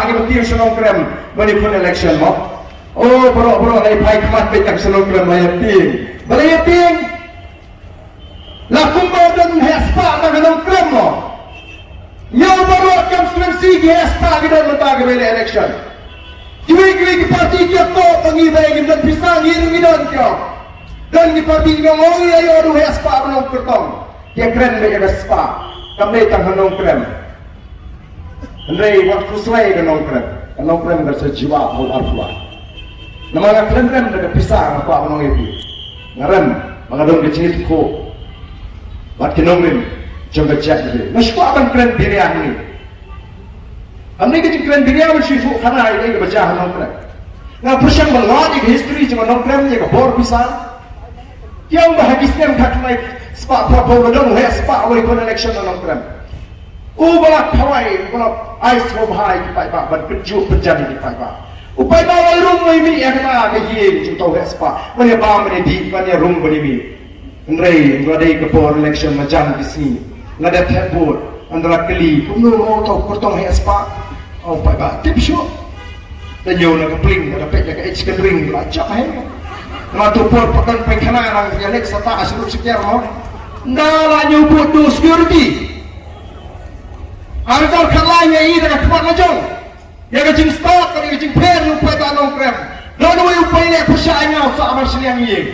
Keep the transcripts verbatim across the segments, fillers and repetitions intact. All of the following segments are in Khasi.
Ki ba tieng sha Nongkrem ban ïa khun election mo. O baroh baroh la ïa phai khmat beit tang sha Nongkrem la ïa tieng. Ba la ïa tieng. La kumba don heh spah tang ha Nongkrem mo. Hynñiew baroh constituency ki heh spah ki don mynta kiba ïaleh election. Kiwei kiwei ki party ki ïathuh ba ngi ba ngim don pisa, ngi ruh ngi don ki ong. Don ki party ki ong ïa ïoh ruh heh spah ba Nongkrem. Ki ïakren beit ïa ka spah. Kam dei tang ha Nongkrem. Hynrei wat khuslai ka Nongkrem, ka Nongkrem ka sa jubab ha u arphew. Namar nga khlem rem da ka pisa nga kwah ban ong ïa phi. Nga rem ba nga don ka jingïathuh bad ki nongrim jong ka jaitbynriew. Nga shu kwah ban kren biria hangne. Hangne ka jingkren biria ban shu ïathuh khana ïa ka ba jia ha Nongkrem. Nga pyrshang ban lait ïa ka history jong ka Nongkrem, ïa ka bor pisa. Ki ong ba ha ki snem khatkhyndai spah phra phew ba don u heh spah wei khun election ha Nongkrem. U ba la khawai, u ba la ai sngewbha ïa ki paidbah ban pynjuh pynjan ïa ki paidbah. U paidbah u la rung u la mih ïa kata ka ïing jong uta u heh spah. Ban ïa bam ban ïa dih ban ïa rung ban ïa mih. Hynrei hynrei ka por election marjan ka sngi, la dep thep vote, hynrei la kylli kumno mo uta u kyrtong heh spah. U paidbah tip shuh. Da ñiew na ka pling, da peit na ka age ka ring, la jop hi. Namar tu por pat don paikana nang ïa leit sata sha ruh sha kiar mo. Ynda la ñiew bud duh security. Ar hajar khatlai ïa i da ka khmat la jong. Ïa ka jingstad, ïa ka jingpher u paidbah Nongkrem. Don uwei u paidbah pyrshah ïa nga u sah mar shiliang ïing.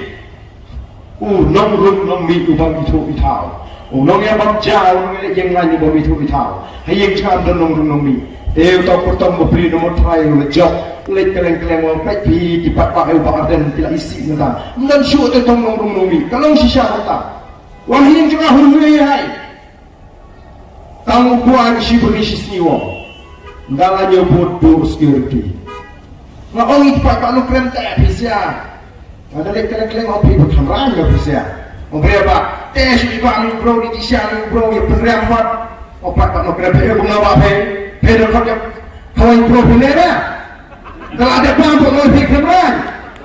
U nongrum nongmih u bym ithuh ithaw. U nongïalam bym ja, u nongïaleh ïeng laiñ u bym ithuh ithaw. Ha ïing jong nga don nongrum nongmih. Te uta u kyrtong ba phi nongmot trai u la jop. Leit kylleng kylleng u peit phi ki paidbah u Bah Ardent ki la isih mynta. Ym don shuh te tong nongrum nongmih. Ka long shisha mynta. Wan ha ïing jong nga hun hui hai. Tang u kwah shi bri shi sngi u ong. Ynda la ñiew bud duh security. Nga ong ïa ki paidbah Nongkrem te phi sha. Nga da leit kylleng kylleng ong phi ba khamran nga phi sha. Ong phi ba te shu i ba mi bro ni ki sha mi bro ïa pynrem pat. Ong paidbah Nongkrem phi ong nga ba phi. Phi da khot ïa khawai bro phi ne da. Ynda la dep bam ba nga phi khamran.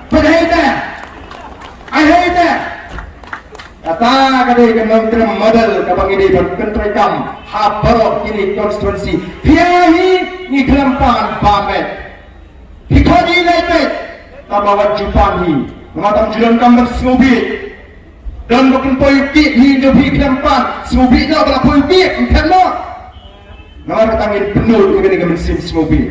Phi da hei da. Ai hei da. Kata ka dei ka Nongkrem model kaba ngi dei ban pyntreikam ha baroh kine constituency. Phi ïa hi ngi khlem pan ba met. Phi khot hi leit beit. Tang ba wat ju pan hi. Namar tang ju donkam ban sngewbha. Don ba pynpoi u kit hi jong phi khlem pan. Sngewbha noh ba la poi u kit. Ym khlem noh. Namar kata ngin pynlut ïa kane ka mynsiem sngewbha.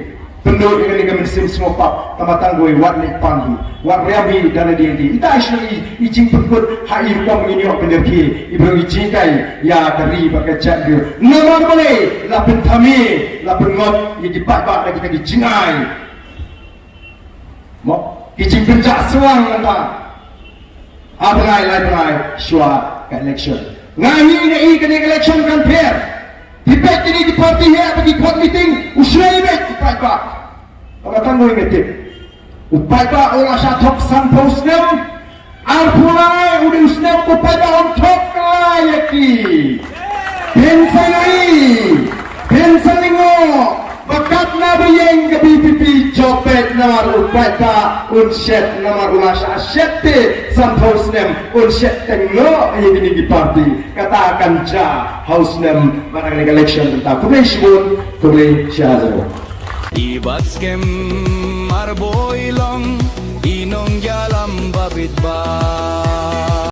Pynlut ïa kane ka mynsiem sngewpap. Tang ba tang kawei wat leit pan hi. Wat riam hi da lade lade. Ita i shnong i, i jingpynkut ha i rukom ngin ïoh pynïarkhie. I briew i jingkai ïa ka ri bad ka jaitbynriew. Namar balei la pynthame, la pynngop ïa ki paidbah da kita ki jingai. Mo, ki jingpynjah shuwa mynta. Ar bnai, lai bnai shuwa ka election. Nga hi nga i kane ka election kan pher. Phi peit kine ki party heh ba ki khot meeting, u shlei beit u paidbah. Kaba tang ngi nga tip. U paidbah u la shah thok sanphew snem. Arphew lai u dei u snem u paidbah um thok kylla ïa ki. Phin sa ïohi, phin sa lyngngoh ba katno ba ïeng ka V P P jop beit namar u paidbah un shet namar u la shah shet te sanphew snem un shet teng noh ïa kine ki party. Kata kan jia ha u snem ba na kane ka election mynta. Khublei shibun, khublei shihajar. I bat skhem ar boi long i nongïalam ba bit ba.